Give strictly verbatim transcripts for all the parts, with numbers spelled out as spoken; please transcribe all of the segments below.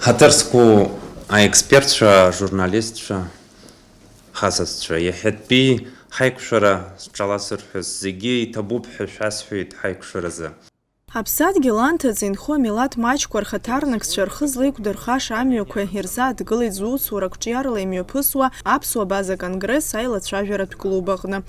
Ҳаҭыр зқәу аекспертцәа, ажурналистцәа, ҳасасцәа, иахьатәи ҳаиқәшәара сҿаласырҳәыз зегьы иҭабуп ҳәа шәасҳәеит ҳаиқәшәаразы. Аԥсадгьыл анҭыҵ инхо амилаҭ маҷқәа рхаҭарнакцәа рхы злеиқәдырхаша амҩақәа ирзааҭгылеит зусура қәҿиарала имҩаԥысуа аԥсуа база конгресс аилацәажәаратә клуб аҟны.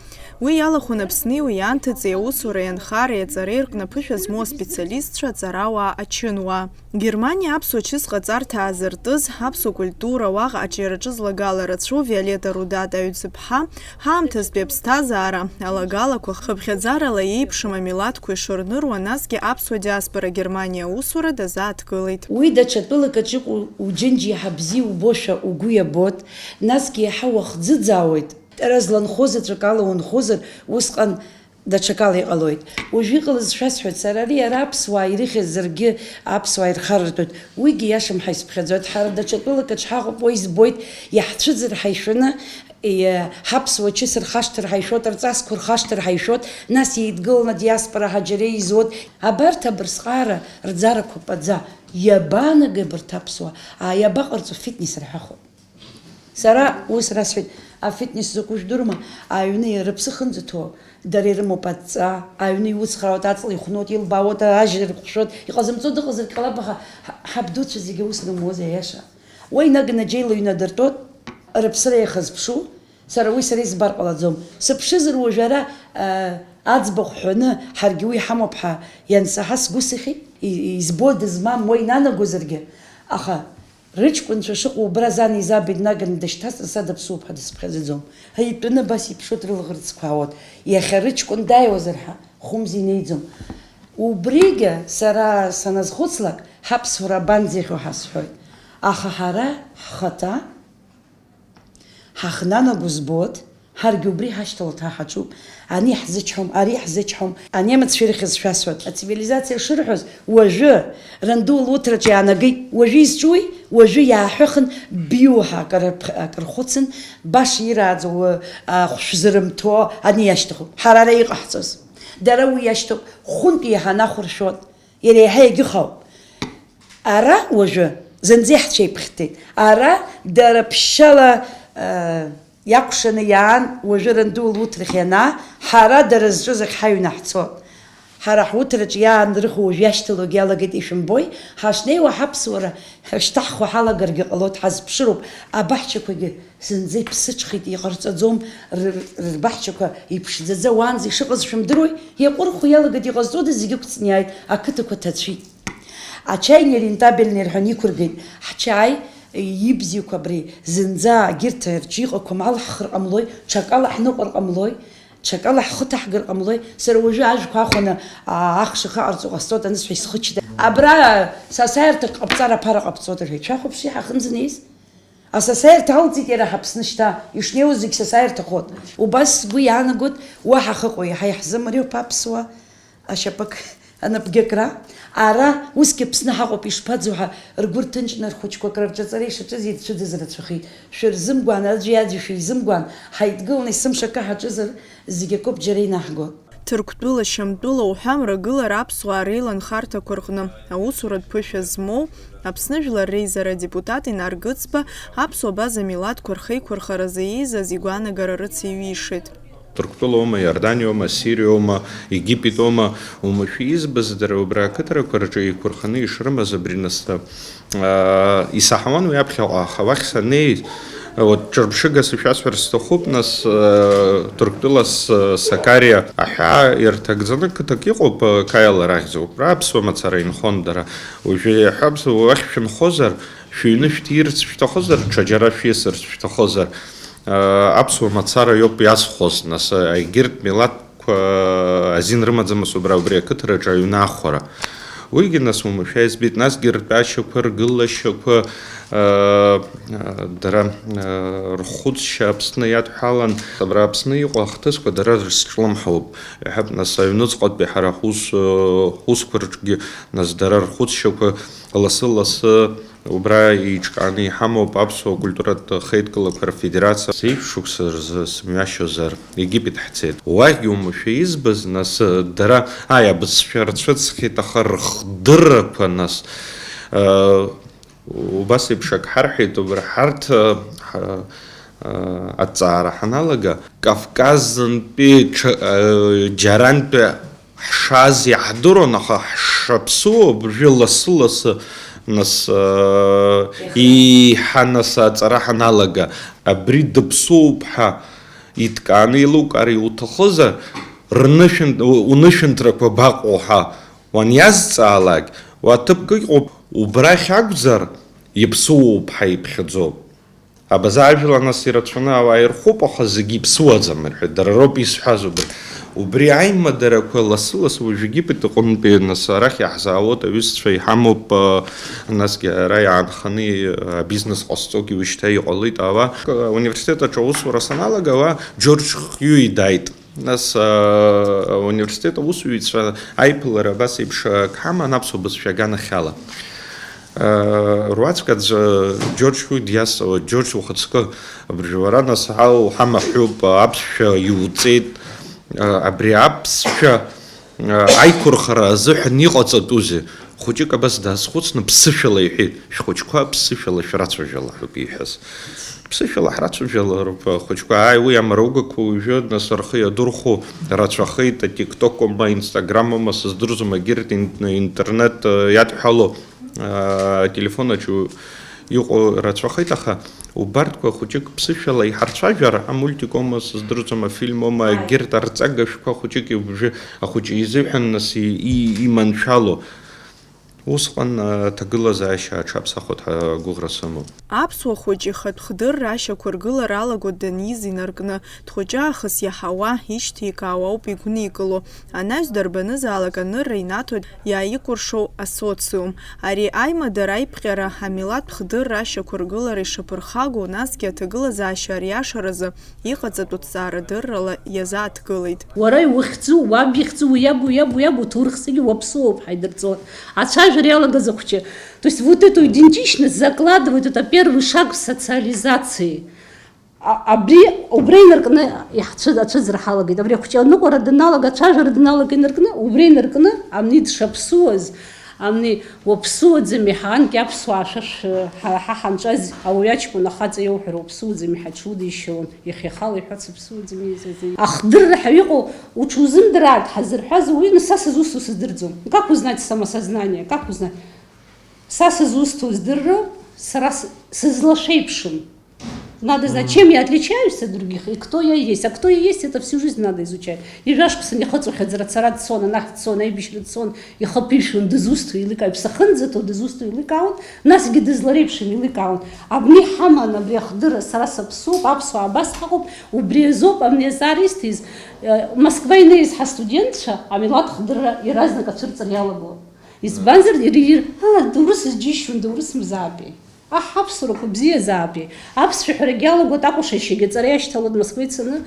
Уи иалахәын Аԥсни уи анҭыҵи аусуреи анхареи аҵареи рҟны ԥышәа змоу аспециалистцәа, аҵарауаа, ачынуаа. Германиа аԥсуа чысҟаҵарҭа аазыртыз, аԥсуа культура, уаҟа аҿиараҿы злагала рацәоу Виолетта Рудада аҩӡыԥҳа, ҳаамҭазтәи аԥсҭазаара, алагалақәа хыԥхьаӡарала еиԥшым амилаҭқәа ишырныруа, насгьы аԥсуа диаспора Германиа аусура дазааҭгылеит. Уи даҽа тәылак аҿы иҟоу уџьынџь иаҳа бзиа убошәа угәы иабоит, насгьы иаҳа уахӡыӡаауеит. Ара зланхо заҵәык ала унхозар, усҟан даҽакала иҟалоит. Уажәы иҟалаз шәасҳәоит, сара ари ара аԥсуаа ирыхьыз ӡаргьы аԥсуаа ирхарартәуеит. Уигьы иашам ҳәа исыԥхьаӡоит. Ҳара даҽа тәылак аҿы ҳаҟоуп, уа избоит, иаҳцәыӡыр ҳәа ишәаны, иа-, ҳаԥсуа чыс рхашҭыр ҳәа ишәоит, рҵасқәа рхашҭыр ҳәа ишәоит, нас еидгыланы адиаспора ҳа џьара изуеит. Абарҭ абырсҟаара рӡарақәа паӡа, иабаанагеи абарҭ аԥсуаа? Аа, иабаҟарҵо, фитнес рҳәахуеит. Сара ус расҳәеит, афитнес закәу жәдыруама, аҩны рыԥсы хынӡаҭоу, дара ирымоуп адҵа, аҩны иуцхраауеит, аҵла ихәноит, илбаауеит, ажьра ирыҟәшәоит, иҟазымҵо дыҟазаргь ҟалап, аха ҳа-, ҳабдуцәа зегьы ус рымуазеи, аиаша? Уа инаганы аџьеила ҩнадыртәоит, рыԥсра иахазԥшу, сара уи сара избар ҟалаӡом. Сыԥшызар уажә ара, а, аӡбахә ҳәаны, ҳаргьы уи ҳамоуп ҳәа иансаҳа сгәы сыхьит, и-, избо дызмам уа инанагозаргьы, аха Рыҷкәынцәа шыҟоу убра зани саби днаганы дышьҭасҵар, са даԥсуоуп ҳәа дысыԥхьаӡаӡом. Ҳа итәаны абас иԥшуеит рылаӷырӡқәа аауеит. Иахьа рыҷкәын дааиуазар ҳәа, хәымз инеиӡом. Убригьы сара саназхәыцлак, ҳаԥсуара абанӡеиӷьу ҳәа сҳәоит. Аха ҳара ҳхаҭа ҳахнанаго збоит, ҳаргьы убри ҳашьҭалҭа ҳаҿуп. Ани ҳзычҳом, ари ҳзычҳом. Анемеццәа ирыхьыз шәасҳәоит. Ацивилизациа шырҳәоз, уажәы, ранду луҭраҿы иаанагеит. Уажәы изҿуи? Уажәы иааҳәыхын, биуҳәа акыр-, акрырхәыцын, баша ирааӡо, уа, а, хәшәзырымҭо ани иашьҭахуп. Ҳара ара иҟаҳҵоз. Дара уи иашьҭоуп, хәынтә иаҳа нахәыршәот. Иара еиҳа иагьыхауп. Ара уажәы зынӡа иаҳцәеиԥхьҭеит. Ара дара ԥшьшьала, э, иакәшаны иаан, уажәы ранду луҭрахь ианаа, ҳара дара зҿыз ахь ҳаҩны ҳцот. Ҳара ҳуҭраҿ иаан рыху уажә иашьҭалогьы иалагеит, ишәымбои? Ҳашнеиуа ҳаԥсуара шьҭаҳхуа ҳалагаргьы ҟалоит, ҳазԥшыроуп. Абаҳчақәагьы зынӡа иԥсыҽхеит, иҟарҵаӡом, рыр-, рырбаҳчақәа иԥшӡаӡа уаанӡа ишыҟаз шәымдыруеи? Иаҟәырху иалагеит, иҟазҵода, зегьы ықәҵны иааит, ақыҭақәа ҭацәит. Ачаи нерентабельный рҳәан иқәыргеит. Ҳчаи ибзиақәа абри зынӡа егьырҭ рҿы иҟақәам алаҳхыр ҟамлои, ҽакала ҳныҟәар ҟамлои, ҽакала ҳхы ҭаҳгар ҟамлои? Сара уажәы ажәқәа ахәаны, аа, ахш ахы аҟарҵо ҟасҵоит анысҳәа исхыччеит. Абра сасааирҭак ҟабҵар аԥара ҟабҵоит рҳәеит. Шәахәаԥши ҳахымза неиз? Асасааирҭа алҵит иара ҳаԥсны шьҭа, ишнеиуаз зегь сасааирҭахоит. Убас сгәы иаанагоит, уаҳа ахы ыҟоу иаҳа иаҳзымариоуп аԥсуаа, ашьапык анапгьакра. Ара, усгьы Аԥсны ҳаҟоуп, ишԥаӡу ҳәа ргәы рҭынчны рхәыҷқәа акрырҿаҵара ишаҿыз ирцәыӡыз рацәахеит. Шәырзымгәаан, аӡәи аӡәи шәизымгәаан, ҳаидгыланы есымша акы ҳаҿызар, зегь акоуп џьара инаҳго. Ҭырқәтәыла, Шьамтәыла уҳәа Мрагылара аԥсуаа реиланхарҭақәа рҟны аусуратә ԥышәа змоу Аԥсны Жәлар Реизара адепутат Инар Гыцба аԥсуа база милаҭқәа рхеиқәырхаразы еизаз игәаанагара рыциҩишеит. Ҭырқәтәылоума, Иорданиоума, Сириоума, Египетоума, уамашәа избаз дара убра ақыҭарақәа рҿы еиқәырханы ишрымаз абри нас, аа, исаҳауан уи аԥхьаҟа, аха уахь саннеи, вот, ҿырԥшыга сышәасҳәар сҭахуп, нас, аа, Ҭырқәтәыла с-, Сакариа аҳәаа ирҭагӡаны қыҭак иҟоуп, Каиала рахьӡуп, убра аԥсуа мацара инхон дара. Уажәы иаҳҳәап, уахь шәынхозар, шәыҩны шәҭирц шәҭахозар, ҽаџьара шәиасырц шәҭахозар, аа, аԥсуа мацара иоуп иазхәоз, нас, егьырҭ милаҭ Қәа азин рымаӡамызт убра, убри ақыҭараҿы аҩны ахәара. Уигьы нас уамашәа избеит, насгьы ртәашьақәа, ргылашьақәа, аа, дара, аа, рхәыцшьа Аԥсны иадҳәалан, абра Аԥсны иҟоу ахҭысқәа дара рызҿлымҳауп. Иаҳҳәап, нас, аҩныҵҟатәи ҳара ҳус, ҳусқәа рҿгьы, нас, дара рхәыцшьақәа лассы-лассы Убра еиҿкааны иҳамоуп аԥсуа культуратә хеидкылақәа рфедерациа. Зеижә шықәса рзы сымҩашьозар, Египет ҳцеит. Уахьгьы уамашәа избаз, нас, дара, аи, абызшәа рцәыӡхьеит, аха рхдыррақәа, нас, э, Убас еиԥш ак ҳарҳәеит, убра ҳарҭ, ҳа, аҭҵаара ҳаналага, Кавказынтәи ҽа-, џьарантәи ҳшааз иаҳдыруан, аха ҳшаԥсуоу абыржәы лассы-лассы, нас, еиҳа, нас аҵара ҳаналага, абри дыԥсуоуп ҳәа иҭкааны еилукаар иуҭахызар, рнышәынтә-, унышәынҭрақәа абаҟоу ҳәа уаниазҵаалак, уаҭыԥк ыҟоуп, убрахь акәзар, иԥсуоуп ҳәа иԥхьаӡоуп. Абаза ажәла нас ирацәаны ауаа ирхуп, аха зегьы иԥсуаӡам, рҳәеит, дара роуп изҳәаз убри. Убри аимадарақәа лассы-лассы уажәы Египет аҟынтәи, нас арахь иаҳзаауеит, аҩызцәа иҳамоуп, а, насгьы ара иаанханы, а, абизнес ҟасҵогьы уажәшьҭа иҟалеит, ала. Университет аҿы аусура саналага, ала Џьорџь Хҩы идааит. Нас, а, ауниверситет аусзуҩцәа аиԥылара абас еиԥш, а, ак ҳаман аԥсуа бызшәа аганахьала. А, руаӡәк аӡә, Џьорџь Хҩы диасуа, Џьорџь, ухаҵкы, абыржәы уара нас ҳа уҳамаҳәуп, аԥсшәа иуҵеит, а, абри аԥсшәа, а, аиқәырхара азыҳәан иҟаҵатәузеи? Хәыҷык абас даазхәыцны ԥсышәала иҳәеит, шәхәыҷқәа ԥсышәала шәрацәажәала ҳәоуп ииҳәаз. Ԥсышәала ҳрацәажәалароуп ахәыҷқәа. Ааи, уи амаругақәа уажәы, нас, рхы иадырхәо рацәахеит, атиктокома, инстаграмома, сыздырӡом, егьырҭ ин-, интернет, э, иадҳәало, э, ателефон аҿы иҟоу рацәахеит, аха убарҭқәа хәыҷык ԥсышәала иҳарцәажәар, амультикома, сыздырӡом, афильмома, егьырҭ арҵага шәқәа хәыҷык уажәы ахәыҷы изыҳәан, нас, и-, и-, иманшәало. Усҟан аҭагылазаашьа аҽаԥсахуеит ҳәа агәыӷра сымоуп. Аԥсуа хәыҷ ихатә хдырра ашьақәыргылара алаго даниз инаркны, дхәыҷы аахыс иаҳауа, ишьҭеикаауа ауп игәникыло. Анаҩс дарбанызаалак анырра инаҭоит иааикәыршоу асоциум. Ари аимадара аиԥҟьара амилаҭ хдырра ашьақәыргылара ишаԥырхагоу, насгьы аҭагылазаашьа ариашаразы иҟаҵатәу ҭҵаарадыррала иазааҭгылеит. Уара иухьӡу, уаб ихьӡу, уи иабу, иабу, иабу, уҭоурых зегьы уаԥсуоуп ҳәа идырҵон. Ацәажәара иалагаз ахәҷы. То есть вот эту идентичность закладывает, это первый шаг в социализации. А, абри, убра инаркны иаҳцәы-, ацәыӡра ҳалагеит. Абри ахәҷы аныҟәара даналага, ацәажәара даналага инаркны, убра инаркны, амни дшаԥсуаз, амни уаԥсуаӡами, ҳанкьа аԥсуаа шәа шә-, ҳа, ҳа ҳанҵәаз ауаҩ аҷкәын ахаҵа иауҳәар уаԥсуаӡами, ҳаҽудишьылон, иахьа ихала иҳәац аԥсуаӡами, иҵаӡами. Ахдырра ҳәа иҟоу уҽузымдырааит ҳазырҳәаз ауаҩы, нас са сызусҭоу сыздырӡом. Как узнать самосознание? Как узнать? Са сызусҭоу здырроуп, сара с-, сызлашәеиԥшым. Надо знать, чем я отличаюсь от других и кто я есть. А кто я есть, это всю жизнь надо изучать. Ҩажәа шықәса ихыҵуахьаз рацара дцон, анахь дцон, аибашьра дцон, ихы ԥишәон, дызусҭоу еиликааит, ԥсахынӡаҭоу дызусҭоу еиликаауан, насгьы дызлареиԥшым еиликаауан. Абни ҳаман абри ахдырра, сара саԥсуоуп, аԥсуаа абас ҳаҟоуп, убри азоуп абни азҵаара исҭиз, э, Москва инеиз ҳастудентцәа амилаҭ хдырра иаразнак ацәырҵра иалагон. Избанзар, иара ир-, аа, доурыс џьышьон, доурыс мзаапи. Аҳ, аԥсуарақәа бзиазаапи. Аԥсшәа ҳәарагьы иалагоит, акәашашьагьы аҵара иашьҭалоит Москва ицаны.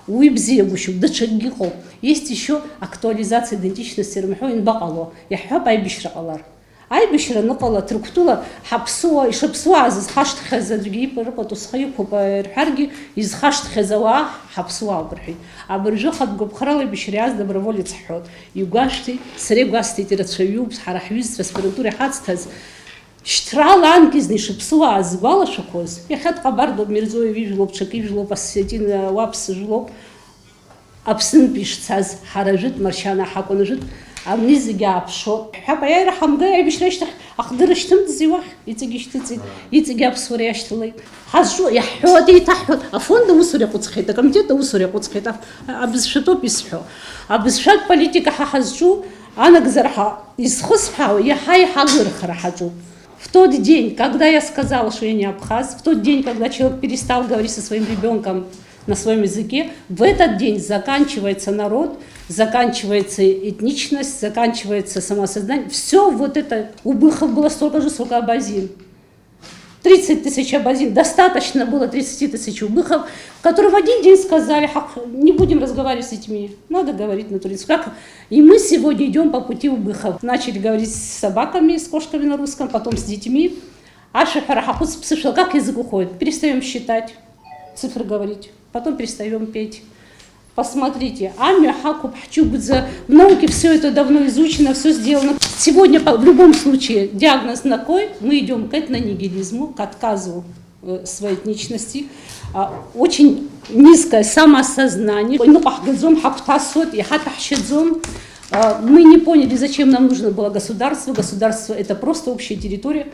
Уи бзиагәышьоуп, даҽакгьы ыҟоуп. Есть ещё актуализация идентичности рымҳәо ианбаҟало, иаҳҳәап, аибашьра ҟалар. Аибашьра аныҟала, Ҭырқәтәыла ҳаԥсуа, ишаԥсуааз зхашҭхьаз аӡәгьы ипа рыпату схы иқәуп, э, рҳәаргьы, изхашҭхьаз ауаа ҳаԥсуаауп рҳәеит. Абыржәы хатә гәаԥхарала аибашьра иааз доброволец ҳҳәоит. Игәашәҭеит, сара игәасҭеит, ирацәаҩуп, ҳара ҳҩызцәа аспирантура иҳацҭаз. Шьҭрала анкьа зны ишыԥсуааз згәалашәақәоз, иахьа дҟабардоуп, Мирзоев ижәлоуп, ҽак ижәлоуп, Осетин, э, Уаԥс жәлоуп, Аԥснынтә ишцаз, ҳара жәытә, Маршьанаа ҳакәын жәытә, абни зегьы ааԥшуа. Ҳәап, аиааира ҳамгеи, аибашьра ашьҭахь ахдырра шьҭымҵзи уахь, иҵегь ишьҭыҵит, иҵегь аԥсуара иашьҭалеит. Ҳазҿу, иаҳҳәауа деиҭаҳҳәоит, афонд аусура иаҟәыҵхьеит, акомитет аусура иаҟәыҵхьеит, аф-, абызшәатәуп исҳәо. Абызшәатә политика ҳа ҳазҿу, анагӡара ҳа изхысҳәаауа, иаҳа-иаҳа агәарахара ҳаҿуп. В тот день, когда я сказала, что я не абхаз, в тот день, когда человек перестал говорить со своим ребёнком на своём языке, в этот день заканчивается народ, заканчивается этничность, заканчивается самосознание. Всё вот это у Быхов было столько же, сколько Абазин. Тридцать тысяч абазин, достаточно было тридцати тысяч убыхов, которые в один день сказали: «Хак, не будем разговаривать с детьми, надо говорить на турецком». Как и мы сегодня идём по пути убыхов. Начали говорить с собаками, с кошками на русском, потом с детьми. Ашәаҳәара ҳаҟәыҵ ԥсышәала, как язык уходит? Перестаём считать, цифры говорить, потом перестаём петь. Посмотрите, амҩа ҳақәуп, ҳчыгәӡа, в науке всё это давно изучено, всё сделано. Сегодня, по- в любом случае, диагноз на кой, мы идём к этнонигилизму, к отказу э, своей этничности. А, Очень низкое самоосознание. Иныҟәаҳгаӡом, ҳагәҭасуеит, иҳаҭәаҳшьаӡом. А, Мы не поняли, зачем нам нужно было государство. Государство — это просто общая территория.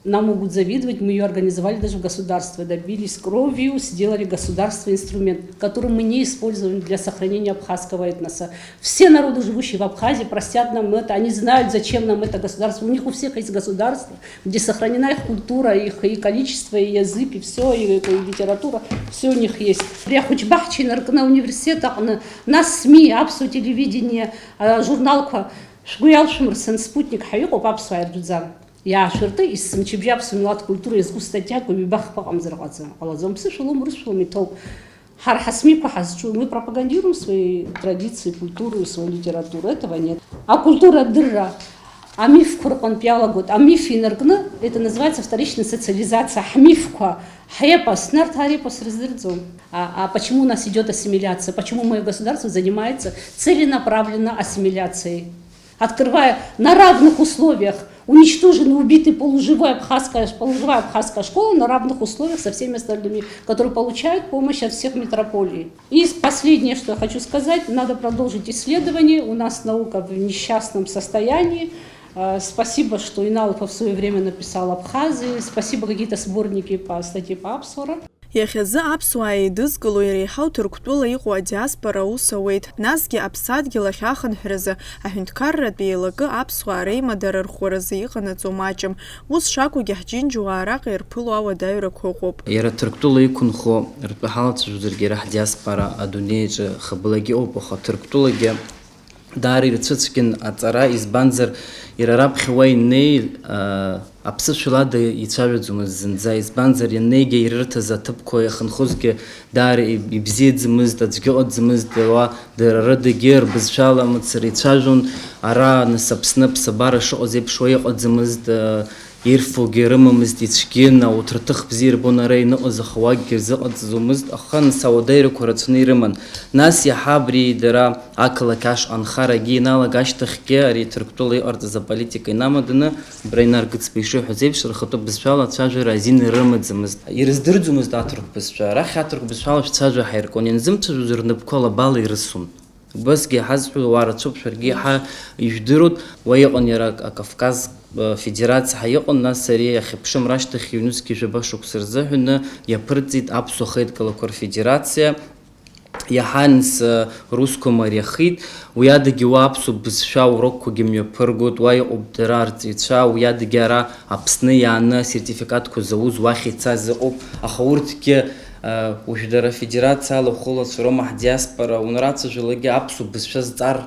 Нам могут завидовать, мы её организовали даже в государство, добились кровью, сделали государство инструмент, который мы не используем для сохранения абхазского этноса. Все народы, живущие в Абхазии, простят нам это, они знают, зачем нам это государство. У них у всех есть государство, где сохранена их культура, их и количество, и язык, и всё, и, и литература, всё у них есть. Абри ахәыҷбаҳча инаркны ауниверситет аҟны, нас СМИ, аԥсуа телевидение, а, журналқәа, шәгәы иалшәымырсын, Спутник ҳәа иҟоуп, аԥсуаа иртәӡам. Иаашәырты, есымчыбжьа аԥсуа милаҭ культура иазку статиак ҩба-хԥа ыҟамзар ҟаҵа-, ҟалаӡом. Ԥсышәала умыршәлом иҭоуп. Ҳара ҳасмиқәа ҳазҿу, мы пропагандируем свои традиции, культуру и свою литературу. Этого нет. Акультура адырра амифқәа рҟынтә иалагоит. Амиф инаркны, это называется вторичная социализация. Ҳмифқәа, ҳепос, Нарҭаа репос рыздырӡом. А, а почему у нас идёт ассимиляция? Почему моё государство занимается целенаправленно ассимиляцией? Открывая на равных условиях, уничтожена, убита полуживая абхазская, полуживая абхазская школа на равных условиях со всеми остальными, которые получают помощь от всех метрополий. И последнее, что я хочу сказать, надо продолжить исследование. У нас наука в несчастном состоянии. Э, Спасибо, что Иналов в свое время написал Абхазии. Спасибо, какие-то сборники по статье по Апсуара. Иахьазы аԥсуаа еидызкыло иреиҳау Ҭырқәтәыла иҟоу адиаспора аус ауеит, насгьы аԥсадгьыл ахь ахынҳәразы аҳәынҭқарратә еилакы аԥсуаа реимадара рхәаразы иҟанаҵо маҷым. Ус шакәугьы ҳџьынџьуаа араҟа ирԥыло ауадаҩрақәа ыҟоуп. Иара Ҭырқәтәыла иқәынхо ртәы ҳалацәажәозаргьы, иара ҳдиаспора адунеиаҿы хабылагьы ыҟоуп, аха Ҭырқәтәылагьы даара ирцәыцәгьан аҵара, избанзар, иара раԥхьа уа инеи, аа, аԥсышәала ада ицәажәаӡомызт зынӡа, избанзар, ианнеигьы ирырҭаз аҭыԥқәа иахьынхозгьы даара ибзиаӡамызт, аӡәгьы ыҟаӡамызт, уа дара рыдагьы рбызшәала мацара ицәажәон, ара, нас, Аԥсны аԥсабара шыҟаз еиԥш уа иҟаӡамызт, аа, ирфогьы рымамызт, ицәгьан, ауҭраҭых бзиа ирбон ара ианыҟаз, аха уагьы рзыҟаҵаӡомызт, аха, нас, ауадаҩрақәа рацәаны ирыман. Нас иаҳа абри дара ақалақь ашҟа анхарагьы ианалага ашьҭахьгьы ари Ҭырқәтәыла иҟарҵаз аполитика инамаданы, Бренар Гыцба ишиҳәаз еиԥш, рхатәы бызшәала ацәажәара азин рымаӡамызт. Ирыздырӡомызт аҭырқә бызшәа. Арахь аҭырқә бызшәала шәцәажәа ҳаиркуан, ианзымцәажәоз рнапқәа лабала ирысун. Убасгьы иҳазҳәо уаа рацәоуп, шәаргьы иаҳа ижәдыруеит. Уа иҟан иара а-, Кавказ, э, Федерациа ҳәа иҟан, нас ари ахьыԥшым рашьҭахь ҩнызқьи жәаба шықәса рзыҳәаны иаԥырҵит Аԥсуа Ахеидкылақәа Рфедерациа. Иаҳа анс, э, русқәа мариахеит. Уи адагьы уа аԥсуа бызшәа урокқәагьы мҩаԥыргоит, уа иҟоуп дара арҵаҩцәа, уи адагьы ара Аԥсны иааны асертификатқәа зауз уахь ицаз ыҟоуп, аха урҭгьы, э, уажә дара афедерациа алахәылацәа роума, ҳдиаспора унрацәажәалакгьы аԥсуа бызшәа зҵар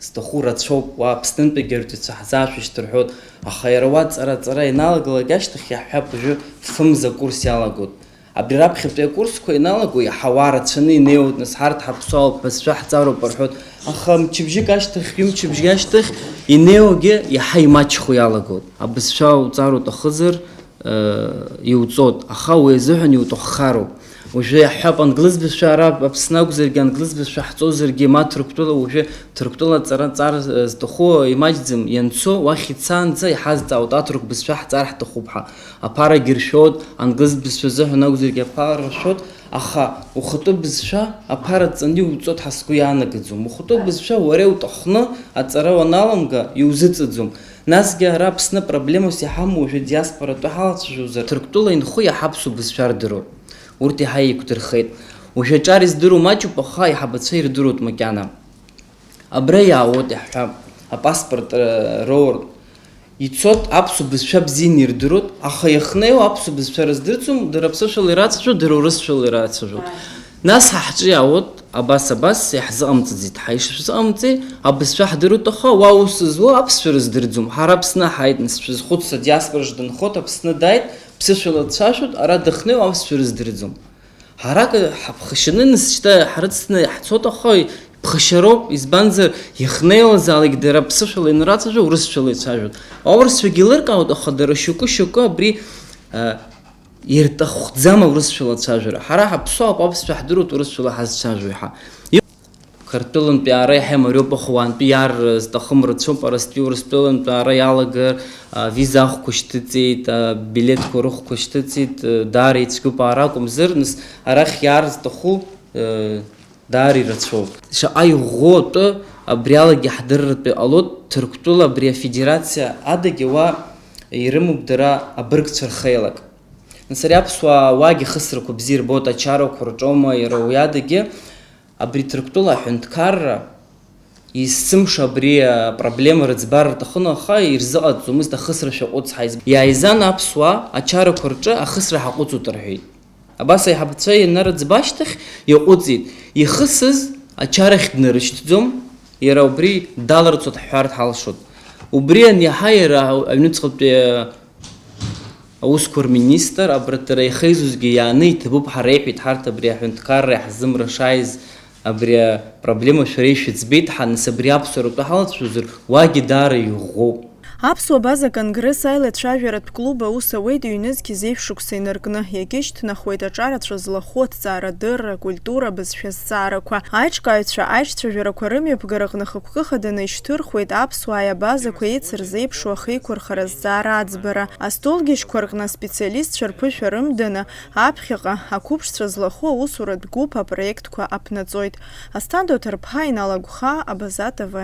зҭаху рацәоуп, уа Аԥснынтәигьы арҵаҩцәа ҳзаашәышьҭ рҳәоит, аха иара уа аҵара, аҵара ианалагалак ашьҭахь иаҳҳәап, уажәы фымз акурс иалагоит. Абри раԥхьатәи акурсқәа ианалаго иаҳауа рацәаны инеиуеит, нас ҳарҭ ҳаԥсуаауп, бызшәа ҳҵароуп рҳәоит, аха мчыбжьык ашьҭахь, ҩымчыбжьык ашьҭахь инеиуагьы иаҳа имаҷхо иалагоит. Абызшәа уҵар уҭахызар, э, иуҵот, аха уи азыҳәан иуҭаххароуп. Уажәы иаҳҳәап, англыз бызшәа ара Аԥсны акәзаргьы, англыз бызшәа ҳҵозаргьы, ма Ҭырқәтәыла, уажәы Ҭырқәтәыла ҵара, ҵар, э, зҭаху имаҷӡам, ианцо уахь ицаанӡа иҳазҵаауеит, аҭырқә бызшәа ҳҵар ҳҭахуп ҳәа. Аԥарагьы ршәоит, англыз бызшәа азыҳәан акәзаргьы аԥара ршәоит, аха ухатәы бызшәа аԥара ҵаны иуҵот ҳәа сгәы иаанагаӡом. Ухатәы бызшәа уара иуҭахны аҵара уаналамга, иузыҵаӡом. Насгьы ара Аԥсны проблемас иҳамоу уажәы диаспоратәы ҳалацәажәозар, Ҭырқәтәыла инхо иаҳа аԥсуа бызшәа рдыруеит. Урҭ иаҳа еиқәдырхеит. Уажәы аҿар издыруа маҷуп, аха аиҳабацәа ирдыруеит макьана. Абра иаауеит, иаҳҳәап, апаспорт, э, роуртә. Ицот, аԥсуа бызшәа бзианы ирдыруеит, аха иахнеиуа аԥсуа бызшәа рыздырӡом, дара аԥсышәала ирацәажәо, дара урысшәала ирацәажәоит. Нас ҳа ҳҿы иаауеит, абас, абас, иаҳзыҟамҵаӡеит, ҳа ишышәзыҟамҵеи, абызшәа ҳдыруеит, аха уа ус зуа аԥсшәа рыздырӡом. Ҳара Аԥсны ҳааит, нас, шәызхәыцӡа, диаспораҿ дынхоит, Аԥсны дааит, ԥсышәала дцәажәоит, ара дахнеиуа аԥсшәа рыздырӡом. Ҳарак ҳаԥхашьаны, нас, шьҭа ҳрыцны иаҳцоит, аха ԥхашьароуп, избанзар, иахнеилазаалак дара ԥсышәала ианрацәажәо, урысшәала ицәажәоит. Аурысшәагьы еилыркаауеит, аха дара шьоукы-шьоукы абри, а, ирҭахӡам аурысшәала ацәажәара. Ҳара ҳаԥсуаауп, аԥсшәа ҳдыруеит, урысшәала ҳазцәажәо иаҳа. Қырҭтәылантәи аара иаҳа имариоуп, аха уаантәи иаар зҭахым рацәоуп. Арыстәи Урыстәылантәи аара иалагар, а, виза ахәқәа шьҭыҵит, а, билеҭқәа рыхәқәа шьҭыҵит, а, даара ицәгьоуп аара акәымзар, нас арахь иаар зҭаху, а, даара ирацәоуп. Шаҟа иӷәӷәоу атәы абри алагьы ҳдырратәы иҟалоит, Ҭырқәтәыла абри афедерациа адагьы уа ирымоуп дара абыргцәа рхеилак. Нас ари аԥсуаа уагьы хысрақәа бзиа ирбоит, ачарақәа рҿоума, иара уи адагьы. Абри Ҭырқәтәыла аҳәынҭқарра, есымша абри апроблема рыӡбар рҭахын, аха ирзыҟаҵомызт, ахысра шәаҟәыҵ ҳаиз-, иааизан аԥсуаа ачарақәа рҿы ахысра ҳаҟәыҵуеит рҳәеит. Абас аиҳабацәа ианырыӡба ашьҭахь иаҟәыҵит, ихысыз ачарахь днарышьҭӡом, иара убри даларцо дҳәар ҳалшоит. Убри аниаҳа иара аҩныҵҟатәи аусқәа рминистр, абарҭ дара ихеизозгьы иааны иҭабуп ҳәа реиҳәеит, ҳарҭ абри аҳәынҭқарра иаҳзымра шааиз абри апроблема шәара ишәыӡбеит ҳәа, нас абри аԥсуара атәы ҳалацәажәозар, уагьы даара иӷәӷәоуп. Аԥсуа База Конгресс аилацәажәаратә клуб аус ауеит ҩнызқь зеижә шықәса инаркны, иагьышьҭнахуеит аҿарацәа злахәу аҭҵаарадырра, акультура, абызшәа азҵаарақәа. Аиҿкааҩцәа аиҿцәажәарақәа рымҩаԥгараҟны хықәкы хаданы ишьҭырхуеит аԥсуааи абазақәеи еицырзеиԥшу ахеиқәырхара азҵаара аӡбара. Астолгьежьқәа рҟны аспециалистцәа рԥышәа рымданы, аԥхьаҟа ақәыԥшцәа злахәу аусуратә гәыԥ апроектқәа аԥнаҵоит. Асҭанда Ҭарԥҳа, Инал Агәхаа, Абаза Т В.